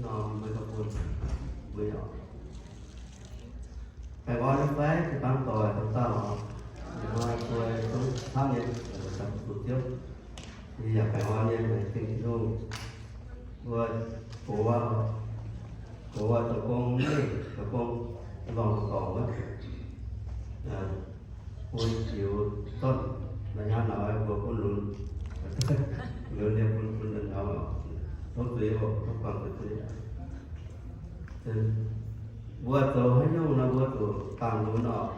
Norm microphone mbuo yaac baengh orn nyei fai, se bangv doic dongh dauh oc. Ih hnoi mbuo zungv camv nyei, zuqc Ziouv, yaac baengh orn nyei, laengz zingh Tin-Hungh. Mbuo gox, gox zoux gong, zoux gong lorngh dorngc wuov, bun jiux zorqv la'hnyangx nauz mbuo bun lunx, lunx nyei bun, bun la'hnyangx tov zuiz oc, tov guangc zuiz. Mbuo zoux haaix nyungc nor mbuo zuqc bangc lunx oc.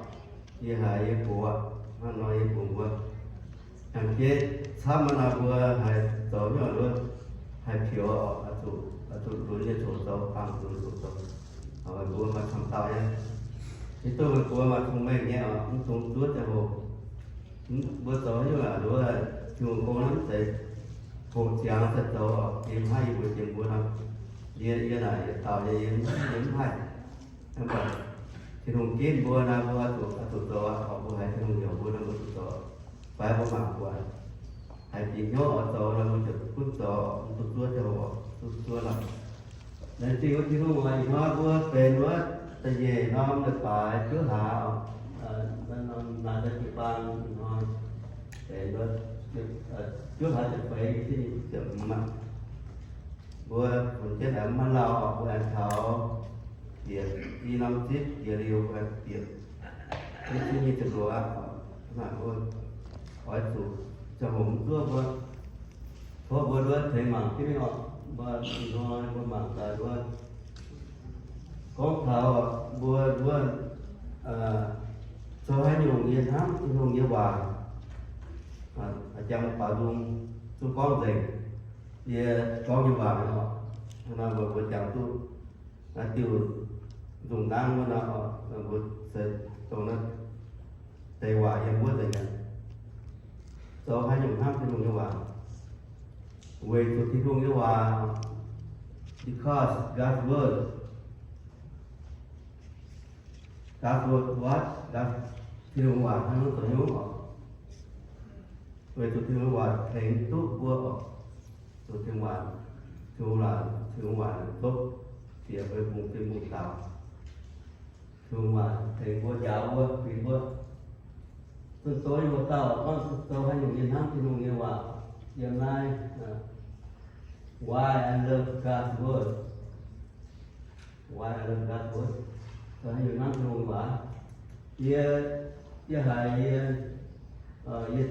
Yie haiz yie gox aqv, hnangv nor yie gox mbuo. Hnyangx jeiv camv nor mbuo haiz zoux nyei oc, haih pioux oc, zuqc, zuqc lunx nyei zuqc zoux, bangc lunx zuqc zoux. Mbuo maaih camv dauh nyei. Yie duqv meih mbuo maaih cong-mengh nyei oc, mv dungx zuov ziangh hoc. Mbuo zoux haaix nyungc aqv, nduov Tin-Hungh gong naaiv mv zeiz hoqc ziangx daaih zoux oc. Yie mv haih, yie mbuo jiex mbuo nor, yie, yie naaic yietc dauh nyei, yie mv, yie mv haih. Mv baac Tin-Hungh ginv mbuo nor, mbuo zuqc, zuqc zoux aqv. Mbuo haiz Tin-Hungh heuc mbuo nor, mbuo zuqc zoux. Fai mbuo mangc buatc, haiz bieqc hnyouv oix zoux nor, mbuo ziouc gunv zoux, mv dungx zuov ziangh hoc, zuov zuov lorqc. Laengz zingh wuov Tin-Hungh oc. Ih hnoi mbuo benx wuov da'nyeic norm leiz-baaix juov hlaax oc. Naaiv norm naaiv deix jiu-baang ih hnoi benx wuov juov hlaax ziepc feix, ziepc hmz aqv. Mbuo funx jienv aengx maiv lauh oc, mbuo aengx taux bieqc i norm zipv jiex liuz, mbuo aengx bieqc zipv nyei ziepc luoqc aqv. Oix zuqc ziangh hoc mv zuov mbuo. Tov mbuo nduov tengx mangc jienv mingh oc. Mbuo ih hnoi mbuo mangc daaih nduov gorngv taux mbuo nduov zoux haaix nyungc yie hnamv Tin-Hungh nyei waac. Jangx baaux nzung zungv gorngv nzengc yie gorngv nyei waac oc. Hnangv nor mbuo, mbuo jangx duqv naaiv diuh nzung nangv wuov nor, mbuo se dongh naaiv deix waac yiem wuov deix nyanc. Zoux haaix nyungc hnamv Tin-Hungh nyei waac? Weic zuqc Tin-Hungh nyei waac, because God's word. God's word what? God, Tin-Hungh waac hnangv nor zoux nyungc oc. Weic zuqc Tin-Hungh waac tengx duqv mbuo oc. Zuqc Tin-Hungh waac, Tin-Hungh waac, Tin-Hungh waac zopv bieqc mbuo bungx-bung bungx-daaux. Tin-Hungh waac tengx mbuo, njaaux mbuo, kuinx mbuo. Zunh doz yie mbuo dauh gorngv zoux haaix nyungc yie hnamv Tin-Hungh nyei waac yiem naaiv, Why I Love God's Word. Why I Love God's Word. Zoux haaix nyungc hnamv Tin-Hungh waac? Yie, yie haiz yie, yie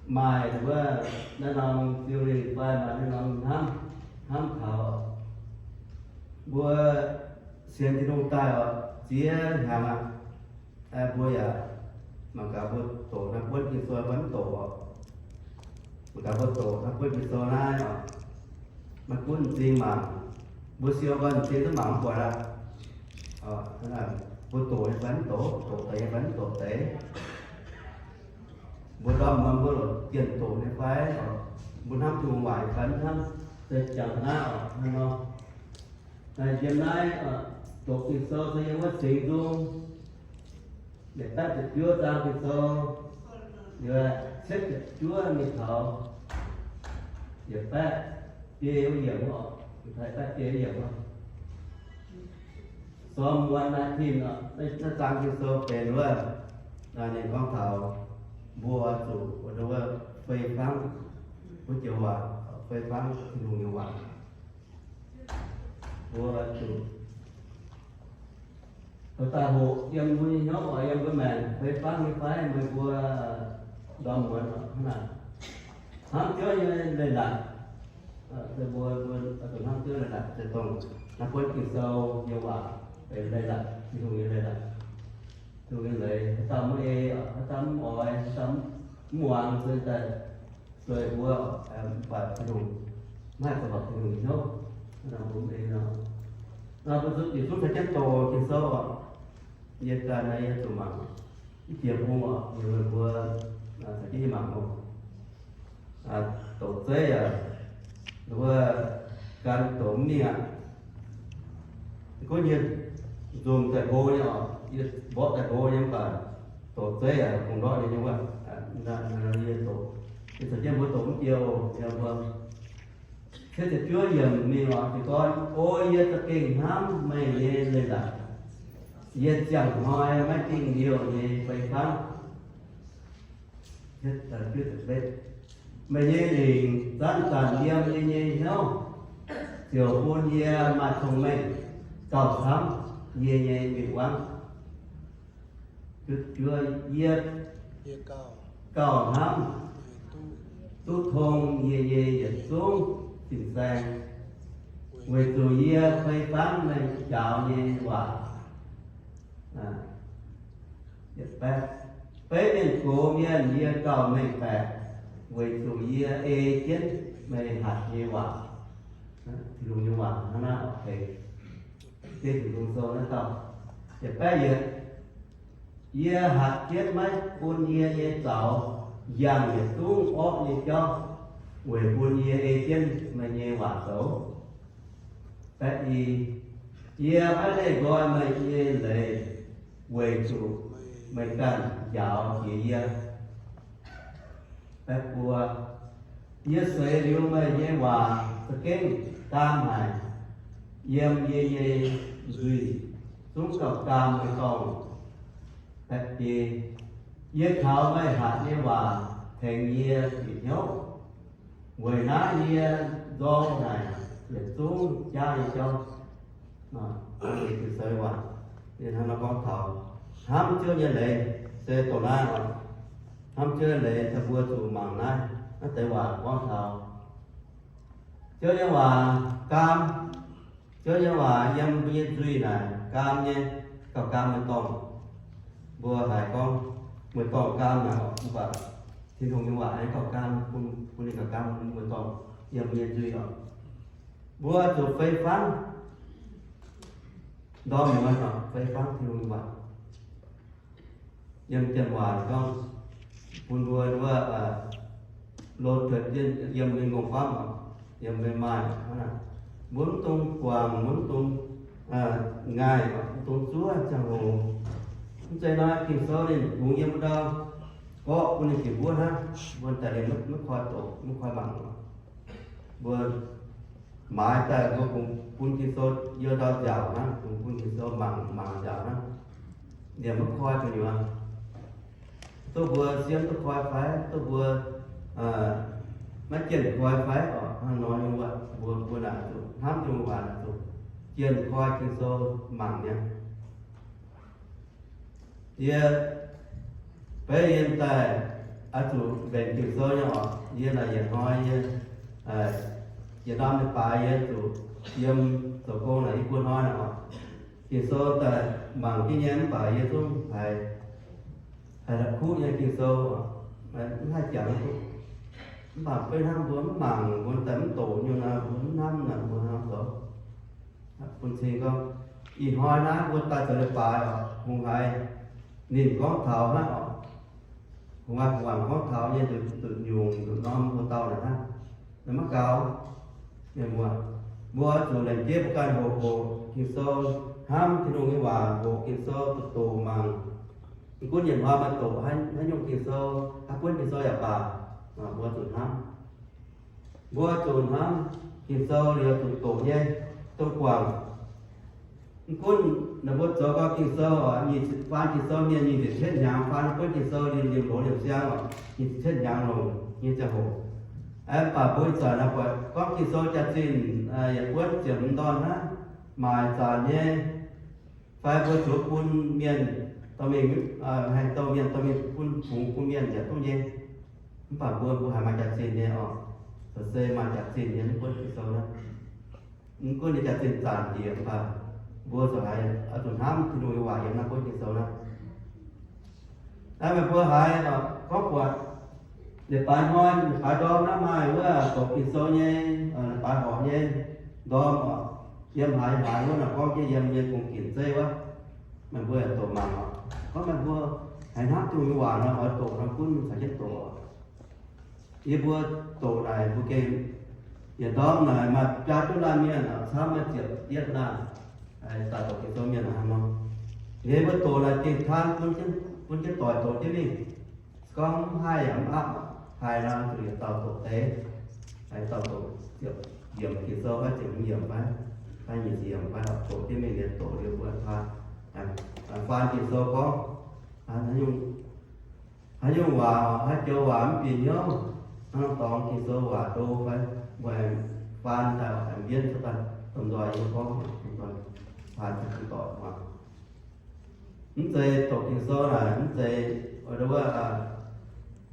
maaih wuov naaiv norm feeling fai maaih naaiv norm hnamv, hnamv taux mbuo sienx Tin-Hungh daaih oc, ziex hnyangx aqv. Mbuo yaac mangc gaax mbuo doqc naaiv buonv Ging-Sou fai mv doqc oc. Mangc gaax mbuo doqc naaiv buonv Ging-Sou naaiv oc, maiv gunv m'zing mangc, mbuo siou nqoi m'zing duqv mangc mv buatc aqv. Mbuo doqc nyei fai mv doqc, doqc deix nyei fai mv doqc deix, mbuo ndorm muonz mbuo lorz jienh doqc nyei fai, mbuo hnamv Tin-Hungh waac nyei fai mv hnamv, se jangx naaiv oc, hnangv nor. Naaiv yiem naaiv doqc Ging-Sou se yiem wuov Singx Nzung yietc baeqv ziepc juov zaang Ging-Sou, yiem cietv ziepc juov mingh taux yietc baeqv biei wuov yiemc oc, yietc baeqv biei wuov yiemc oc. Psalm one nineteen oc, naaiv zaang Ging-Sou benx wuov, ninh gorngv taux mbuo zuqc wuov fei fangv wuov joux waac, fei fangv Tin-Hungh nyei waac. Mbuo zuqc daaih hoqc yiem mbuo nyei hnyouv oc, yiem mbuo maengc fei fangv nyei fai meih mbuo ndorm muonz oc hnangv naaic. Hnamv Ziouv nyei leiz-latc, se mbuo, mbuo zuqc hnamv Ziouv leiz-latc se dongh naaiv buonv Ging-Sou nyei waac benx leiz-latc, Tin-Hungh nyei leiz-latc, Tin-Hungh nyei leiz. Haaix dauh mv ei, haaix dauh mv oix, haaix dauh mv muangx se daaih sueih mbuo, mv baac Tin-Hungh mv haih zoux horpc Tin-Hungh nyei hnyouv, mbuo mv ei nor. Nor mbuo yietc zungv caux jienv doqc Ging-Sou oc. Yie ganh naaiv yie zuqc mangc mv jiex bung oc, yie mbuo caux jienv yie mangc oc. Doqc zeiv yaac wuov gan doqc mv mingh aqv. Gorngv yie nzunc daaih hlo nyei oc, yie mborqv daaih hlo nyei mv baac doqc zeiv yaac kungx ndortv nyei nyei wuov. Yie doqc, yie caux jienv mbuo doqc mv jiex oc, yie mbuo Cietv ziepc juov yiemc mingh oc, jiez gorn, O yie za'gengh hnamv meih nyei leiz-latc. Yie ziangh hnoi maiv dingh liouh nyei fei fangv. Meih nyei lingc zanc-zanc yiem yie nyei hnyouv, ziouc bun yie maaih cong-mengh gauh camv yie nyei win-wangv. Yie gauh hnamv duqv tong yie nyei yietc zungv fin-saeng, weic zuqc yie fei fangv meih njaaux nyei waac. Beiv mienh gox mienh yie gauh mengh baeqc, weic zuqc yie ei jienv meih hatc nyei waac. Tin-Hungh nyei waac hnangv naaiv oc, tengx Giduc Sou naaiv dauh. Yietc baeqv yietc, yie hatc jienv maiv bun yie nyei zaux yangh yietc zungv orqv nyei jauv, weic bun yie ei jienv meih nyei waac zoux. Baeqv i, yie maiv leih nqoi meih nyei leiz, weic zuqc meih ganh njaaux jiex yie. Baeqv buo, yie seix liuz meih nyei waac za'gengh gaam haic, yiem yie nyei nzuih zungv gauh gaam nyei dorngh. Baeqv biei, yie kaux meih hatc nyei waac tengx yie bieqc hnyouv. Weic naaiv yie nzorng naaic yietc zungv jaav nyei jauv. Ih seix waac, yie hnangv nor gorngv taux hnamv Ziouv nyei leiz se dongh naaiv oc. Hnamv Ziouv nyei leiz se mbuo zuqc mangc naaiv, naaiv deix waac gorngv taux Ziouv nyei waac gaam. Ziouv nyei waac yiem mbuo nyei nzuih naaic gaam nyei, gauh gaam mueiz-dorngh. Mbuo haiz gorngv mueiz-dorngh gaam naaic, mv baac Tin-Hungh nyei waac aengx gauh gaam, bun, bun ninh gauh gaam mueiz-dorngh yiem mbuo nyei nzuih oc. Mbuo zuqc fei fangv ndorm muonz oc, fei fangv Tin-Hungh nyei waac. Yiem janx waac gorngv, bun mbuo wuov, lo tuotv yiem mbuo nyei ngongh famv oc, yiem mbuo nyei maaih, mbuo mv dungx guangc, mbuo mv dungx ngaih, mv dungx zuov ziangh hoc. Mv zeiz nor, Ging-Sou ninh kungx yiem wuov ndau gorqv bun ninh ziepc wuov hnangv, mbuo daaih liemh maiv koi doqc, maiv koi mangc. Mbuo maaiz daaih mbuo kungx bun Ging-Sou youh ndau nziaauc hnangv, kungx bun Ging-Sou mangc, mangc nziaauc hnangv, liemh maiv koi gu'nyuoz. Duqv mbuo siemv duqv koi fai, duqv mbuo maiv jienh koi fai oc, hnangv nor nyei wuov, mbuo, mbuo naaic zuqc hnamv Tin-Hungh waac naaic zuqc jienh koi Ging-Sou mangc nyei. Yie beiv yiem daaih oix zuqc mbenc Ging-Sou nyei oc. Yie naaic yietc hnoi yie, yietc norm leiz-baaix yie zuqc yiem zoux gong naaic i buo hnoi naaic oc. Ging-Sou daaih mangc jienv nyei mv baac yie zungv haiz, haiz la'kuqv nyei Ging-Sou oc, mv haih jangx duqv. Mv baac beiv hnangv mbuo mv mangc, mbuo daaih mv doqc nyei naaic, mbuo mv hnamv naaic, mbuo hnangv zoux. Bun cing gorngv, ih hnoi naaiv mbuo daaih zoux leiz-baaix oc, kungx haiz ninh gorngv taux hnangv oc. Kungx haiz guangc gorngv taux nyei nduqc nyungc nduqc norm mbuo dau naaic hnangv. Naaiv maiv gaux. Mienh muoz, mbuo oix zuqc laengz jeiv mbuo ganh hoqc hoqc Ging-Sou, hnamv Tin-Hungh nyei waac, hoqc Ging-Sou doqc doqc mangc. Mv gunv yietc hnoi meih doqc haaix nyungc Ging-Sou, haaix buonv Ging-Sou yaac baac, mbuo zuqc hnamv. Mbuo zuqc hnamv Ging-Sou liuz zuqc doqc nyei, dongh guangc. Mv gunv ninh mbuo zoux gau Ging-Sou, faan Ging-Sou mienh nyic ziepc cietv hnyangx, faan buonv Ging-Sou liemh loz liemh siang oc, nyic ziepc cietv hnyangx longc nyei ziangh hoc. Mv baac mbuo ih zanc naaiv buatc gorngv Ging-Sou jaax-zinh yietc buonv ziepc hmz ndorn hnangv, maaic zanc nyei. Fai mbuo zuqc bun mienh dorh mingh, haih dorh mienh dorh mingh bun fungx bun mienh yaac duqv nyei. Mv baac mbuo, mbuo haiz maaih jaax-zinh nyei oc. Zoux se maaih jaax-zinh nyei mv buonv Ging-Sou naaiv. Mv gunv ninh jaax-zinh zanc jiex mv baac mbuo zuqc haiz oix zuqc hnamv Tin-Hungh nyei waac yiem naaiv buonv Ging-Sou naaiv. Naaiv meih mbuo haiz gorngv buatc leiz-baaix hnoi, leiz-baaix ndorm naaiv maaih wuov doqc Ging-Sou nyei, leiz-baaix horpc nyei ndorm oc. Yiem haaix haaix wuov naaic gorngv jienv yiem nyei gong-ginc zeiv wuov, meih mbuo yaac doqc mangc oc. Gorngv meih mbuo haiz hnamv Tin-Hungh nyei waac nor, oix doqc nor gunv caux jienv doqc oc. Yie mbuo doqc naaic mbuo gengh yietc ndorm naaic maaih biaa duqv laanh mienh camv, maaih ziepc yietv laanh daaih doqc Ging-Sou mienh hnangv nor. Yie mbuo doqc naaic gengh taan bun jienv doic doqc jienv mingh. Gorngv mv haih yaac mv apv, haih nor zuqc yietc dauh doqc deix, yietc dauh doqc ziepc yiemc Ging-Sou fai ziepc hmz yiemc fai, fai nyic ziepc yiemc fai, doqc jienv mingh liuz doqc liuz mbuo faan Ging-Sou gorngv haaix nyungc waac, haaix joux waac mv bieqc hnyouv, hnangv dorngx Ging-Sou waac ndo fai, mbuo aengx faan daaih aengx mbienv cuotv daaih, domh nzoih yie gorngv, domh nzoih faan cuotv domh doic muangx. Mv zeiz doqc Ging-Sou naaic mv zeiz wuov,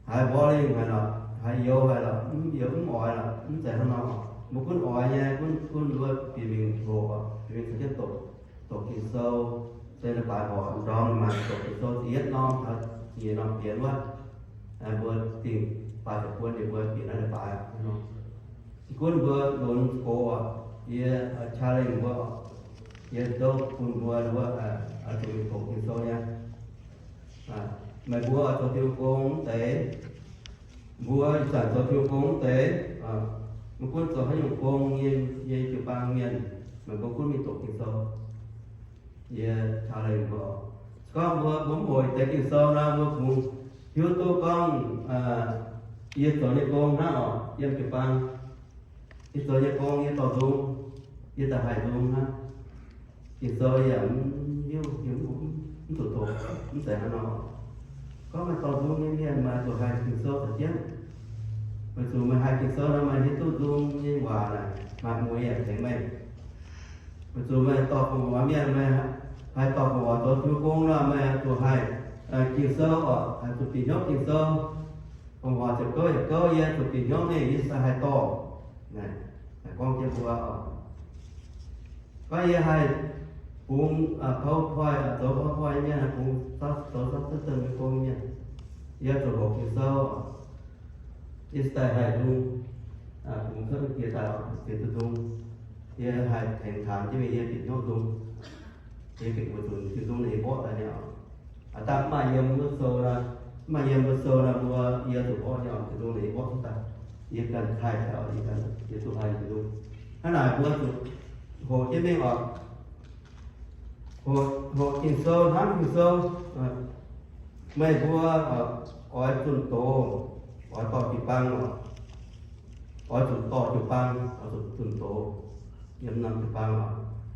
haiz boring haic lorqc, haiz youz haic lorqc, mv youz mv oix lorqc, mv zeiz hnangv nor. Mbuo gunv oix nyei, gunv, gunv wuov bieqc mingh hoqc, bieqc mingh caux jienv doqc, doqc Ging-Sou, se leiz-baaix horpc ndorm maaih doqc Ging-Sou za'yietv norm taux za'nyeic norm bienx wuov, mbuo dingh baaix ziepc buon ninh mbuo bieqc naaiv leiz-baaix. Gunv mbuo lunx gox, yie challenge mbuo, yie zouv bun mbuo wuov, oix zuqc mingh doqc Ging-Sou nyei. Meih mbuo zoux Tin-Hungh gong mv deix, mbuo ih zanc zoux Tin-Hungh gong mv deix, maiv gunv zoux haaix nyungc gong nyei, nyei jiu-baang mienh, meih mbuo gunv mingh doqc Ging-Sou. Yie challenge mbuo, se gorngv mbuo, mbuo mv hoqc deix Ging-Sou nor, mbuo kungx hiuv duqv gorngv, yie zoux nyei gong hnangv oc, yiem jiu-baang, yie zoux nyei gong yie dorh nzung, yie daaih haih nzung hnangv. Ging-Sou yaac mv hiuv, mv zuqc doqc, mv zeiz hnangv nor. Gorngv meih dorh nzung nyei mienh, meih zuqc haih Ging-Sou caux jienv. Weic zuqc meih haih Ging-Sou nor, meih hiuv duqv nzung nyei waac naaic maaih mueiz yaac tengx meih. Weic zuqc meih dorh fongc oix mienh, meih haih dorh fongc oix zoux Tin-Hungh gong nor, meih zuqc haih Ging-Sou oc, haih zuqc bieqc hnyouv Ging-Sou. Fongc oix ziepc gouv yietc gouv yie zuqc bieqc hnyouv ninh, yie se haih dorh. Gorngv jienv mbuo oc, gorngv yie haih bungx PowerPoint, zoux PowerPoint nyei mienh, bungx zoux software nyei gong mienh, yie zuqc hoqc Ging-Sou, yie se daaih haih nzung, bungx cuotv jiex daaih, jiex duqv nzung. Yie haih tengx taanx jienv mingh, yie bieqc hnyouv nzung. Yie bieqc mbuo zunc Tin-Hungh ninh mborqv daaih nyei oc. Aa, dangh mv maaih yiem wuov sou nor, mv maaih yiem wuov sou nor, mbuo yie zuqc mborqv nyei oc, Tin-Hungh ninh mborqv cuotv daaih. Yie ganh taaih taux, yie ganh, yie zuqc haih Tin-Hungh. Hnangv naaic mbuo zuqc hoqc jienv mingh oc. Hoqc, hoqc Ging-Sou, hnamv Ging-Sou. Meih mbuo oix zunh doz, oix dorh jiu-baang oc. Oix zuqc dorh jiu-baang, oix zuqc zunh doz yiem norm jiu-baang oc.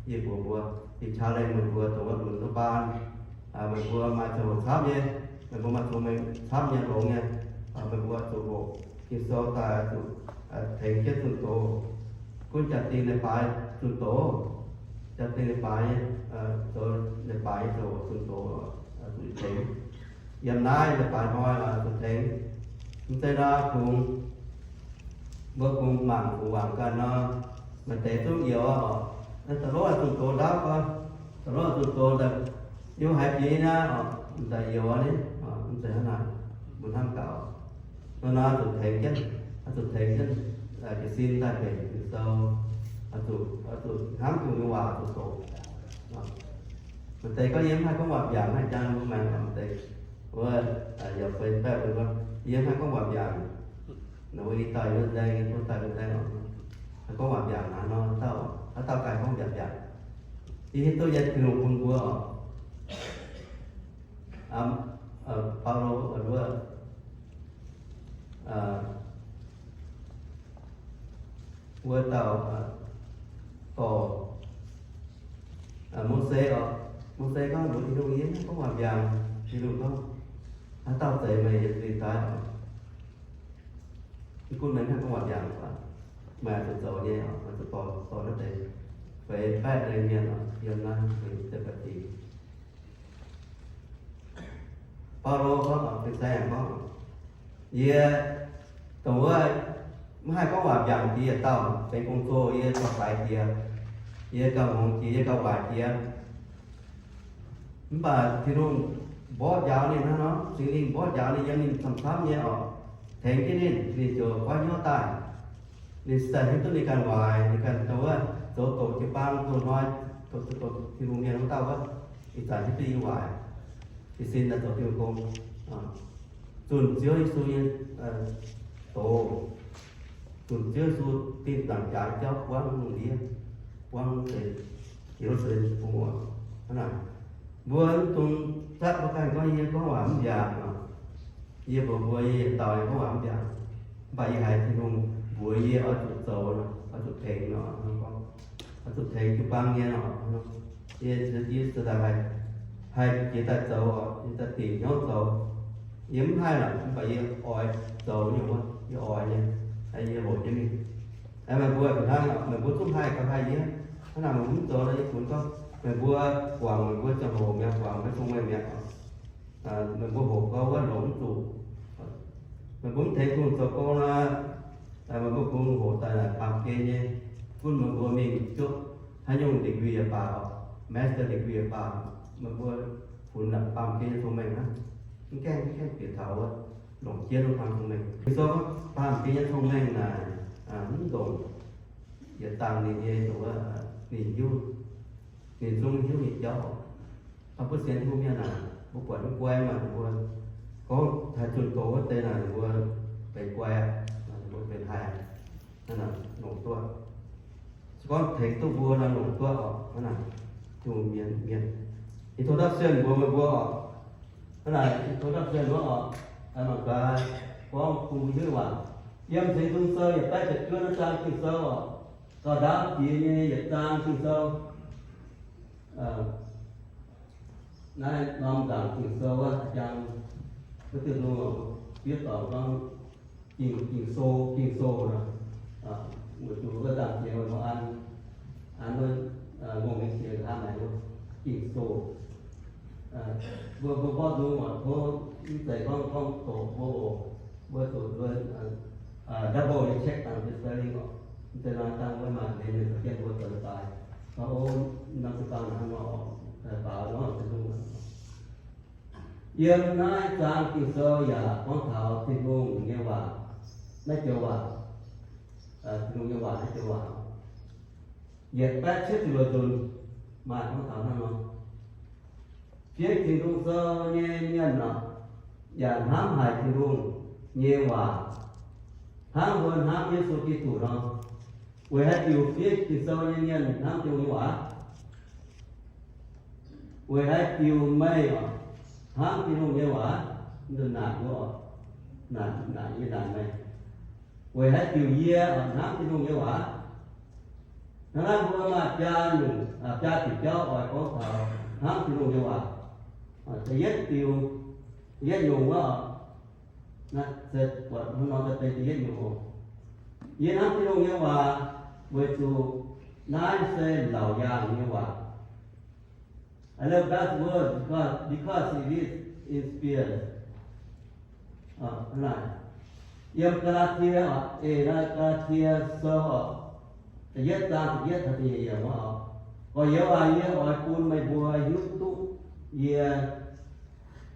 Yie mbuox mbuo, yie challenge meih mbuo dongh wuov lunx wuov baan, meih mbuo maaih ziangh hoc camv nyei, meih mbuo maaih cong-mengh camv nyei longx nyei, meih mbuo zuqc hoqc Ging-Sou daaih zuqc tengx jienv zunh doz. Gunv jaa-dingh leiz-baaix zunh doz, jaa-dingh leiz-baaix, zoux leiz-baaix nyei ziangh hoc zunh doz, zuqc tengx. Yiem naaiv leiz-baaix hnoi zuqc tengx. Mv zeiz nor kungx, mbuo kungx mangc kungx wangc ganh nor, maaih deix zungv youz oc. Da'lov zunh doz ndaauv gorn, da'lov zunh doz, yie haiz jiex naaiv oc, daaih youz ni, mv zeiz hnangv naaic, mbuo hnamv gaax. Nor nor zuqc tengx jienv, zuqc tengx jienv jiez sin daaih mbenc Ging-Sou, zuqc hnamv Tin-Hungh nyei waac zuqc doqc. Maaih deix gorngv yie mv haih gorngv waac mbiaangc, haih jang mbuo maengx maaih deix, wuov, yaac feix baeqv wuov, yie mv haih gorngv waac mbiaangc. Naaiv wuov i dauh yie nzaeng, yie tov daaih nzaeng oc. Haih gorngv waac mbiaangc naaiv nor, haaix dauh, haaix dauh ganh gorngv mbiaangc mbiaangc. Yie hiuv duqv yie Tin-Hungh bun mbuo oc. Baulo wuov, wuov dauh dorh Mose oc. Mose gorngv mbuox Tin-Hungh, yie mv haih gorngv waac mbiaangc. Tin-Hungh gorngv, haaix dauh zeix meih yietc zungh daaih oc? Mv gunv meih mv haih gorngv waac mbiaangc, meih zuqc zoux nyei oc, meih zuqc dorh, dorh naaiv deix feix baeqv nyei mienh oc, yiem naaiv deix ba'dic. Baulo gorngv, fin-saeng gorngv, yie dongh wuov mv haih gorngv waac mbiaangc jiex yietc dauh, benx gong-zoh yie gauh faix jiex, yie gauh hngongx jiex, yie gauh waaic jiex. Mv baac Tin-Hungh mborqv njaaux ninh hnangv nor, Singx Lingh mborqv njaaux ninh, yiem ninh camv-camv nyei oc, tengx jienv ninh, ninh ziouc goiv hnyouv daaih. Ninh se daaih hiuv duqv ninh ganh waaic, ninh ganh dongh wuov zoux doqc jiu-baang doqc hnoi, doqc, doqc, doqc Tin-Hungh mienh wuov dauh wuov, ih zanc hiuv duqv yie waaic, jiez sin daaih zoux Tin-Hungh gong, zunh Ziouv Yesu nyei doz, zunh Ziouv Yesu dinh zaangc jaax jauv buangv lungh ndiev, buangv deix Ye^lu^saa^lem bung oc. Hnangv naaic, mbuo mv dungx zatv mbuo ganh gorngv yie gorngv waac mv mbiaangc oc. Yie mbuox mbuo, yie yietc dauh yie gorngv waac mv mbiaangc, mv baac yie haiz Tin-Hungh mbuox yie oix zuqc zoux nor, oix zuqc tengx nor, zuqc tengx jiu-baang nyei nor. Yie, yie, yie haih jiex daaih zoux, yie daaih dingc hnyouv zoux. Yie mv haih lorqc, mv baac yie oix zoux nyei wuov, yie oix nyei, yie hoqc jienv mingh. Meih mbuo hnangv, meih mbuo zungv haih gauh haih yie. Hnangv naaic meih mbuo mv zoux nor, yie funx gorngv meih mbuo guangc meih mbuo ziangh hoc mi'aqv, guangc maiv cong-mengh mi'aqv. Meih mbuo hoqc gau wuov longc mv zuqc. Meih mbuo mv tengx Tin-Hungh zoux gong nor, meih mbuo kungx hoqc daaih baamh gen nyei, gunv meih mbuo mingh zuqc haaix nyungc degree yaac baac, master degree yaac baac, meih mbuo funx naaic baamh gen nyei cong-mengh hnangv. Mv gaengh, mv gaengh bieqc taux wuov longc jienv wuov kang cong-mengh. Ging-Sou gorngv baamh gen nyei cong-mengh naaic mv ndongc yietc dangh ninh nyei, ninh hiuv, ninh zungv hiuv nyei jauv. Mv baac sienx Tin-Hungh mienh naaic, mbuo buatc mv guai maah, ninh mbuo gorngv taaih zunh doz wuov deix naaic, ninh mbuo benx guai aqv, ninh mbuo benx haih, longc duqv. Se gorngv tengx duqv mbuo nor longc duqv oc. Hnangv naaic, Tin-Hungh mienh, mienh, introduction mbuox meih mbuo oc. Hnangv naaic, introduction wuov oc, mangc gaax, gorngv bun mbuo hiuv waac. Yiem Singx Nzung Sou yietc baeqv ziepc juov naaiv zaang Ging-Sou oc, gauh ndaamv jiex nyei yietc zaang Ging-Sou. Naaiv norm nzaangc Ging-Sou wuov jangx, wuov diuh nzung fiev dorngc gorngv Ging, Ging-Sou, Ging-Sou nor, weic zuqc wuov nzaangc jiex wuov an, an wuov ngongh nyei qiex nqa'haav naaic wuov Ging-Sou. Mbuo, mbuo mborqv nzung oc, tov mv zeiz gorngv, gorngv doqc mbuo oc. Mbuo zuqc double check dangh spelling oc. Mv zeiz nor dangh wuov maaih hmien mienh za'gengh mbuo zoux daaih. Mv baac o, norm jiu-baang hnangv nor oc, baaux nor se nzung. Yiem naaiv zaang Ging-Sou yaac gorngv taux Tin-Hungh nyei waac, naaiv joux waac, Tin-Hungh nyei waac, naaiv joux waac. Yietc baeqv cietv ziepc luoqc nzunc maaih gorngv taux hnangv nor. Fiev Ging-Sou nyei mienh oc, yaac hnamv haic Tin-Hungh nyei waac, hnangv mbuo hnamv Yesu Giduc nor. Weic haaix diuc fiev Ging-Sou nyei mienh hnamv Tin-Hungh nyei waac? Weic haaix diuc meih oc hnamv Tin-Hungh nyei waac? Mv dungx naaic mbuo oc, naaic, naaic yie naaic meih. Weic haaix diuc yie oc hnamv Tin-Hungh nyei waac? Hnangv naaiv mbuo maaih biaa nyungc, biaa diuc jauv oix gorngv taux hnamv Tin-Hungh nyei waac. Da'yietv diuc, da'yietv nyungc wuov, se buatc hnangv nor da'yietv nyungc oc. Yie hnamv Tin-Hungh nyei waac weic zuqc naaiv se laauc yaangh nyei waac. I love God's word because, because it is inspired. Yiem Gaa^laa^tie, eix naaiv Gaa^laa^tie Sou oc, da'yietv zaang da'yietv taux da'nyeic yiemc wuov oc. Gorx-youz aac, yie oix bun meih mbuo hiuv duqv yie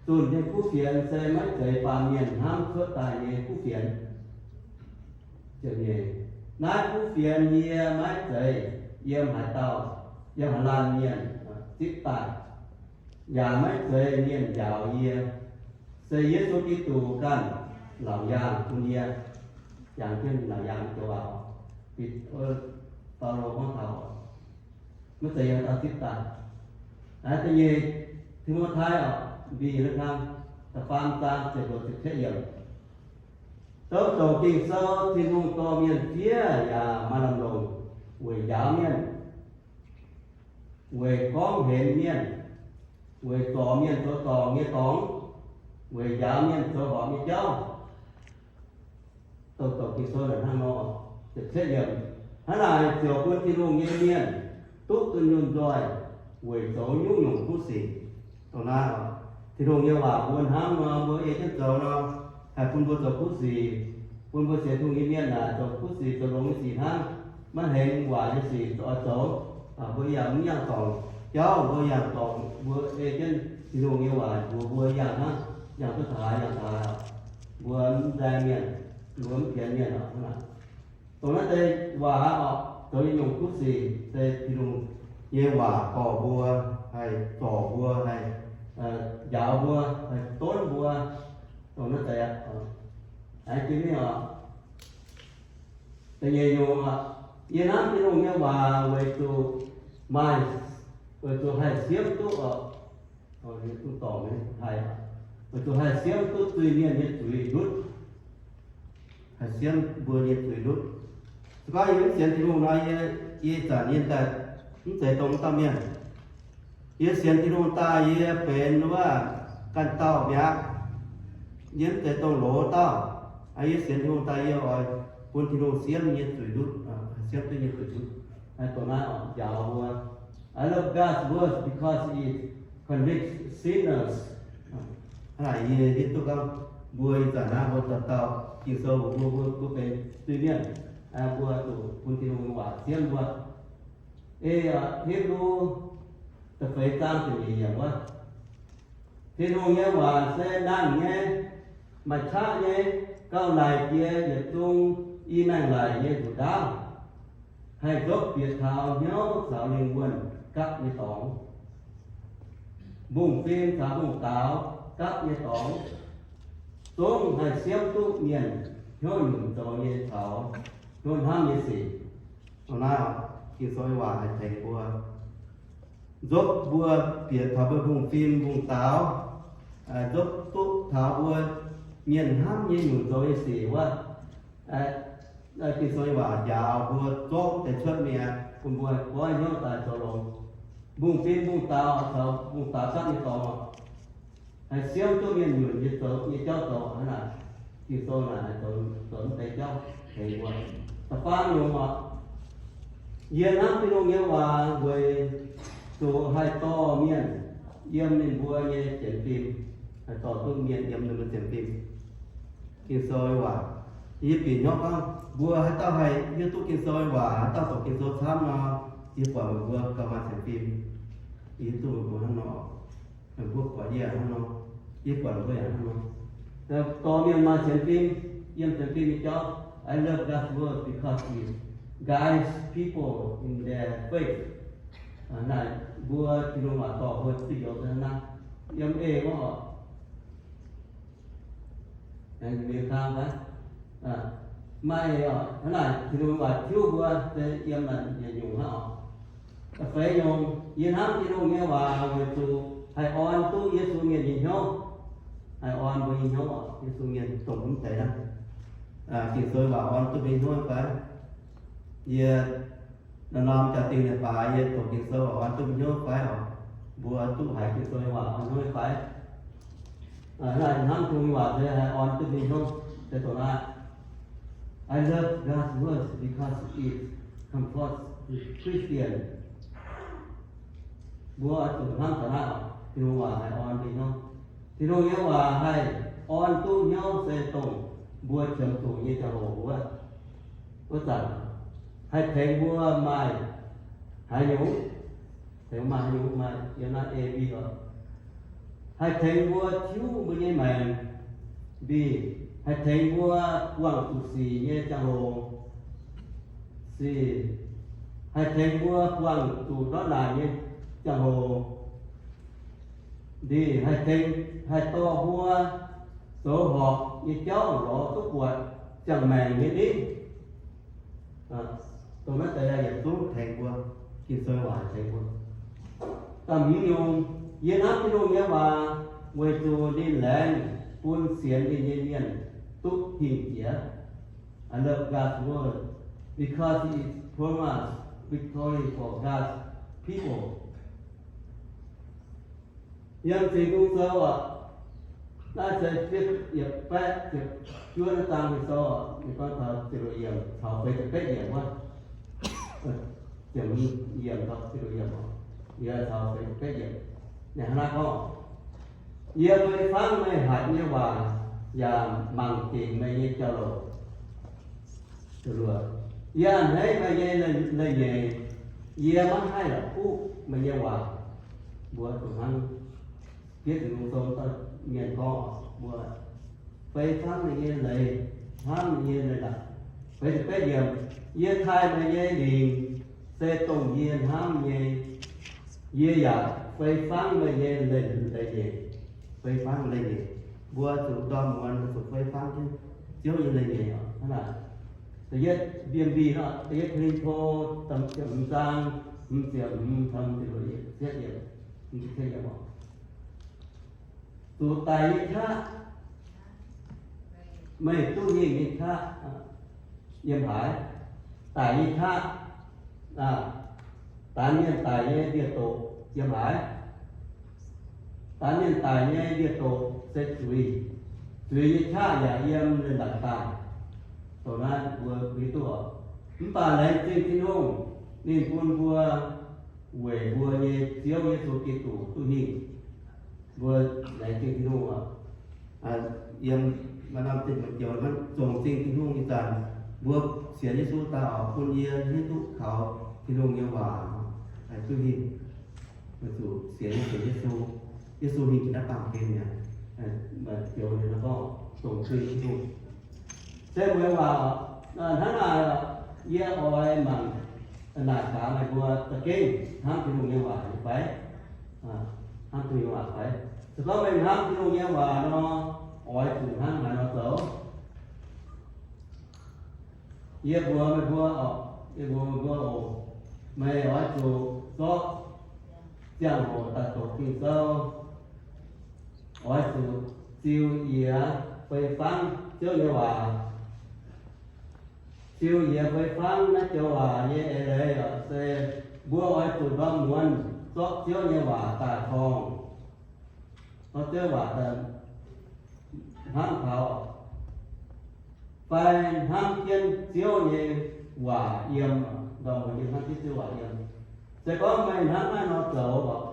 zunh nyei kuv fienx se maiv zeiz baamh mienh hnamv cuotv daaih nyei kuv fienx. Naaiv kuv fienx yie maiv zeiz yiem haaix dauh, yiem haaix laanh mienh zipv daaih, yaac maiv zeiz mienh njaaux yie. Se Yesu Giduc ganh laauc yaangh bun yie, yangh jienv laauc yaangh joux waac. Baulo gorngv taux maiv zeiz yiem haaix dauh zipv daaih. Naaiv da'nyeic Ti^mo^tai oc, mbic naaiv hnangv, da'faam zaang ziepc luoqc ziepc cietv yiemc. Douc douc Ging-Sou Tin-Hungh dorh mienh fiev yaac maaih lamh longc weic njaaux mienh, weic gorngv henx mienh, weic zorc mienh zoux dorngc nyei dorngx, weic njaaux mienh zoux horpc nyei jauv. Douc douc Ging-Sou naaic hnangv nor, ziepc cietv yiemc. Hnangv naaic ziouc bun Tin-Hungh nyei mienh duqv dunh yunh nzoih weic zoux nyungc-nyungc kuv sic. Dongh naaiv, Tin-Hungh nyei waac mbuo hnamv nor, mbuo ei jienv zoux nor, haih bun mbuo zoux kuv sic, bun mbuo sienx Tin-Hungh nyei mienh naaic zoux kuv sic, zoux longx nyei sic hnangv, maiv hengx waaic nyei sic oix zoux. Mbuo yaac mv yangh dorngc jauv, mbuo yangh dorngc, mbuo ei jienv Tin-Hungh nyei waac mbuox mbuo yangh hnangv, yangh duqv taux haaix yangh taux haaix. Mbuo mv nzaeng mienh, mbuo mv pienx mienh oc. Dongh naaiv deix waac oc, zoux nyungc-nyungc kuv sic se Tin-Hungh nyei waac dorh mbuo, haih zorc mbuo, haih njaaux mbuo, haih donv mbuo. Dongh naaiv deix aqv. Aengx jiex mingh oc, da'nyeic nyungc oc, yie hnamv Tin-Hungh nyei waac weic zuqc maaih, weic zuqc haih siemv duqv oc, weic zuqc haih siemv duqv zuiz-mienh nyei zuiz ndutv, haih siemv mbuo nyei zuiz ndutv. Gorngv yie mv sienx Tin-Hungh nor, yie, yie ih zanc yie daaih mv zeiz dongh wuov dauh mienh. Yie sienx Tin-Hungh daaih yie benx wuov ganh dauh mi'aqv. Yie mv zeiz dongh loz dauh. Yie sienx Tin-Hungh daaih yie oix bun Tin-Hungh siemv nyei zuqc ndutv, siemv duqv nyei zuqc ndutv. Dongh naaiv oix njaaux mbuo. I love God's word because it convicts sinners. Hnangv naaic yie hiuv duqv gorngv mbuo ih zanc naaiv mbuo dauh dauh Ging-Sou mbuox mbuo, mbuo, mbuo benx zuiz-mienh, mbuo zuqc bun Tin-Hungh nyei waac siemv mbuo. Ei, Hipv^lu da'feix zaang ziepc nyeic yiemc wuov, Tin-Hungh nyei waac se nangh nyei, maaih qaqv nyei, gauh naaic jiex yietc zungv i maengx laic nyei nzuqc ndaauv, haih nzopv bieqc taux hnyouv caux lingh wuonh gapv nyei dorngx, mbungv-fim caux mbungv daaux gapv nyei dorngx, zungv haih siemv duqv mienh hnyouv nyunc zoux nyei caux hnyouv hnamv nyei sic. Dongh naaiv Ging-Sou nyei waac haih tengx mbuo, nzopv mbuo bieqc taux mbuo mbungv-fim mbungv daaux, nzopv duqv taux mbuo mienh hnamv nyei nyunc zoux nyei sic wuov. Ging-Sou nyei waac njaaux mbuo zorqv deix cuotv mi'aqv, bun mbuo goiv hnyouv daaih zoux longx. Mbungv-fim mbungv daaux caux mbungv daaux gapv nyei dorngx, haih siemv duqv mienh nyunc nyei zoux nyei jauv zoux hnangv naaic. Ging-Sou naaic haih zoux, zoux mv deix jauv tengx mbuo. Da'faam nyungc oc, yie hnamv Tin-Hungh nyei waac weic zuqc haih dorh mienh yiem ninh mbuo nyei sienx fim, haih dorh duqv mienh yiem ninh mbuo sienx fim. Ging-Sou nyei waac, yie bieqc hnyouv gorngv mbuo haaix dauh haih hiuv duqv Ging-Sou nyei waac, haaix dauh doqc Ging-Sou camv nor, yie buatc meih mbuo gauh maaih sienx fim. Yie hiuv duqv meih mbuo hnangv nor, meih mbuo buatc yie hnangv nor, yie buatc mbuo yaac hnangv nor. Dorh mienh maaih sienx fim, yiem sienx fim nyei jauv. I love God's word because it guides people in their faith. Naaic mbuo Tin-Hungh waac dorh mbuo duqv njoux hnangv naaiv. Yiem eix wuov oc, maaih oc, hnangv naaic Tin-Hungh waac tiuv mbuo se yiem naaic yietc nyungc hnangv oc. Da'feix nyungc, yie hnamv Tin-Hungh nyei waac weic zuqc haih orn duqv Yesu mienh nyei hnyouv, haih orn mbuo nyei hnyouv oc. Yesu mienh dongh mv deix hnangv. Ging-Sou waac orn duqv mbuo nyei hnyouv fai? Yie norm-norm jaa-dingh leiz-baaix yie doqc Ging-Sou waac orn duqv mbuo nyei hnyouv fai oc? Mbuo duqv haiz Ging-Sou nyei waac orn hnyouv fai? Hnangv naaic hnamv Tin-Hungh nyei waac se haih orn duqv mbuo nyei hnyouv se dongh naaiv. I love God's word because it comforts the Christian. Mbuo oix zuqc hnamv taux naaiv oc, Tin-Hungh waac haih orn mbuo nyei hnyouv. Tin-Hungh nyei waac haih orn duqv hnyouv se dongh mbuo qiemx zuqc nyei ziangh hoc wuov, wuov zanc haih tengx mbuo maaih haaix nyungc, tengx maaih haaix nyungc, maaih yiem naaiv A B oc. Haih tengx mbuo tiuv mbuo nyei maengc. B, haih tengx mbuo buangh zuqc sic nyei ziangh hoc. C, haih tengx mbuo buangh zuqc ndortv naanc nyei ziangh hoc. D, haih tengx, haih dorh mbuo zoux horpc nyei jauv lorz duqv buatc ziangh maengc nyei nitv. Dongh naaiv deix yietc zungv tengx mbuo, Ging-Sou waac tengx mbuo. Da'hmz nyungc, yie hnamv Tin-Hungh nyei waac weic zuqc ninh laengz bun sienx ninh nyei mienh duqv hingh jiex. I love God's word because it promises victory for God's people. Yiem Singx Nzung Sou oc, naaiv se fiev yietc baeqv ziepc juov naaiv zaang Ging-Sou oc, ninh gorngv taux ziepc luoqc yiemc caux feix ziepc betv yiemc wuov. Ziepc yiemc caux ziepc luoqc yiemc oc, yie caux feix ziepc betv yiemc. Ninh hnangv naaiv gorngv, Yie fei fangv meih hatc nyei waac yaac mangc dingc meih nyei jauv-louc. Yie a'hneiv meih nyei leiz-nyeic, yie maiv haih la'kuqv meih nyei waac. Mbuo zuqc hnangv fiev Singx Lungh Sou dauh mienh gorngv, mbuo fei fangv meih nyei leiz, hnamv meih nyei leiz-latc. Feix ziepc betv yiemc, Yie taaih meih nyei lingc se dongh yie hnamv nyei. Yie yaac fei fangv meih nyei leiz-nyeic. Fei fangv leiz-nyeic. Mbuo zuqc ndorm muonz zuqc fei fangv jienv Ziouv nyei leiz-nyeic oc. Hnangv naaic, da'yietv Mbie Mbih nor, da'yietv Ko^lin^to, ziepc hmz zaang, hmz ziepc hmz, hmz ziepc luoqc yiemc, cietv yiemc, hmz ziepc cietv yiemc oc. Zuqc daic nyei qaqv, meih duqv hingh nyei qaqv, yiem haaix? daic nyei qaqv, daanz mienh daic nyei ndie-doqc yiem haaix? Daanz mienh daic nyei ndie-doqc se zuiz. Zuiz nyei qaqv yaac yiem leiz-latc daaih. Dongh naaiv mbuo hiuv duqv oc. Mv baac laengz zingh Tin-Hungh, ninh bun mbuo weic mbuo nyei Ziouv Yesu Giduc duqv hingh. Mbuo laengz zingh Tin-Hungh oc. Yiem maaih norm zinh mbuo joux zongc zingh Tin-Hungh ih zanc, mbuo sienx Yesu daaih oc, bun yie hiuv duqv kaux Tin-Hungh nyei waac duqv hingh. Weic zuqc sienx, sienx Yesu, Yesu hingh jiex naaiv baamh gen mi'aqv. Maaih joux ninh gorngv zongc zingh Tin-Hungh. Se mueiz waac oc, hnangv naaic, yie oix mangc naaic gaax meih mbuo za'gengh hnamv Tin-Hungh nyei waac nyei fai? Hnamv Tin-Hungh nyei waac fai? Se gorngv meih hnamv Tin-Hungh nyei waac nor, oix zuqc hnangv haaix nor zoux? Yie mbuox meih mbuo oc, yie mbuox meih mbuo oc, meih oix zuqc zorqv ziangh hoc daaih doqc Ging-Sou, oix zuqc ziux yiez fei fangv Ziouv nyei waac. Ziux yiez fei fangv naaiv joux waac nyei eix leiz oc, se mbuo oix zuqc ndorm muonz zorqv Ziouv nyei waac daaih horngh, zorqv Ziouv waac daaih hnamv taux, fai hnamv jienv Ziouv nyei waac yiem, ndorm muonz yiem hnamv jienv Ziouv waac yiem. Se gorngv meih hnangv naaiv nor zoux oc,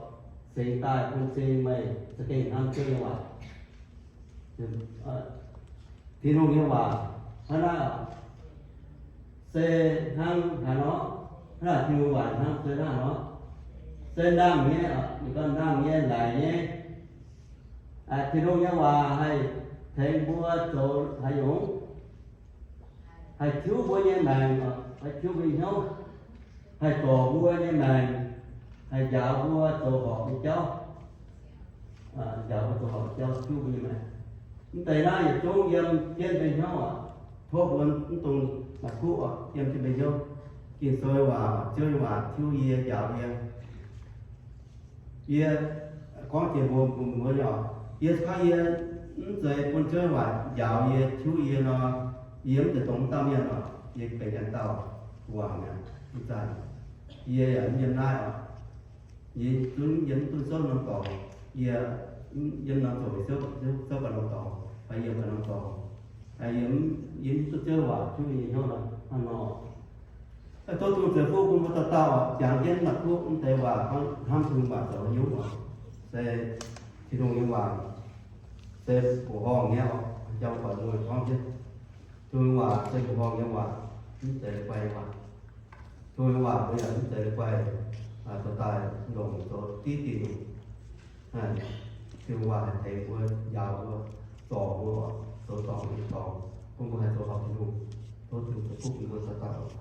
cingx daaih bun cing meih za'gengh hnamv Ziouv nyei waac. Tin-Hungh nyei waac hnangv naaiv, se hnangv haaix nor? Hnangv naaic Tin-Hungh waac hnangv se hnangv nor, se ndaangc nyei, ninh gorngv ndaangc nyei, laic nyei. Tin-Hungh nyei waac haih tengx mbuo zoux haaix nyungc? Haih tiuv mbuo nyei maengc, haih tiuv mbuo nyei hnyouv, haih zorc mbuo nyei maengc, haih njaaux mbuo zoux horpc nyei jauv. Njaaux mbuo zoux horpc nyei jauv, tiuv mbuo nyei maengc. Mv deix naaiv yietc zungv yiem jienv mbuo nyei hnyouv oc. Tov mbuo mv dungx la'kuqv oc, yiem jienv mbuo nyei hnyouv. Ging-Sou nyei waac, Ziouv nyei waac tiuv yie, njaaux yie. Yie gorngv jiex mbuo, mbuo, mbuo nyei oc. Yie se gorngv yie mv zeiz bun Ziouv nyei waac njaaux yie, tiuv yie nor, yie mv zeiz dongh wuov dauh mienh oc. Yie benx yietc dauh waac mi'aqv. Ih zanc yie yaac mv yiem naaiv oc. Yie zungv yiem duqv Ziouv norm dorngx. Yie yiem norm zoqc Ziouv, Ziouv ganh norm dorngx, fai yiem ganh norm dorngx. Yie mv, yie mv duqv Ziouv waac tiuv yie nyei hnyouv nor, hnangv nor. Tov Tin-Hungh ceix fuqv bun mbuo dauh dauh oc, jangx jienv la'kuqv mv deix waac, hnamv Tin-Hungh waac zoux haaix nyungc oc. Se Tin-Hungh nyei waac se mbuoqc horngh nyei oc, jangx buatc muoz gorngv jienv. Tin-Hungh nyei waac se mbuoqc horngh nyei waac, mv zeiz guai nyei waac. Tin-Hungh nyei waac mbuo yaac mv zeiz guai, zoux daaih longc zoux div dingh. Tin-Hungh waac haih tengx mbuo, njaaux mbuo, zorc mbuo, zoux dorngc nyei dorngx, bun mbuo haih zoux horpc Tin-Hungh. Tov Tin-Hungh ceix fuqv bun mbuo dauh dauh.